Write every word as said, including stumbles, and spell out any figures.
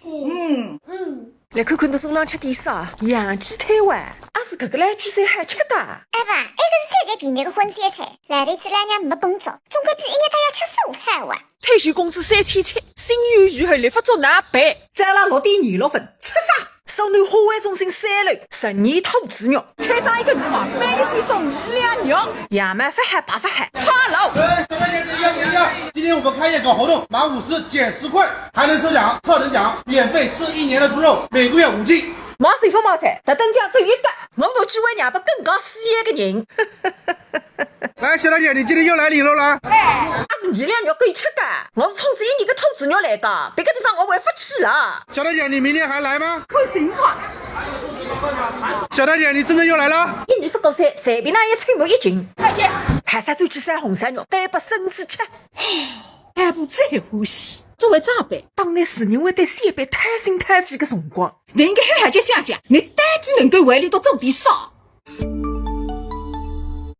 嗯，来看看侬中浪吃点啥，洋气脱哇！阿是搿个来句啥好吃个？阿爸，埃个是最最便宜个荤小菜，来得及老娘没工作，总归比一日到夜吃素好哇。退休工资三千七，心有余恨，立法做哪办？再拉六点廿六分，出发！苏南花卉中心三楼，十年兔子肉，开张一个月嘛，每个月送一两肉，羊毛勿好，白勿好，差老。哎，小大姐，等一下，等一下，今天我们开业搞活动，满五十减十块，还能抽奖，特等奖，免费吃一年的猪肉，每个月五斤。毛师傅毛菜，特等奖只有一个，我拿机会让拨更加需要个人。来，小大姐，你今天又来领肉了？哎，阿是侬两肉够吃个，我是冲着一年个兔子肉来个，别个地方我还勿去了。小大姐，你明天还来吗？看情况。小大姐，你真的又来了？一年勿够三，随便哪也凑满一斤。再见。还是转去烧红烧肉，带拨孙子吃。哎，不最欢喜。作为长辈，当然是认为对小辈贪心贪肺个辰光，侬应该好好叫想想，侬到底能够为伊拉做点啥？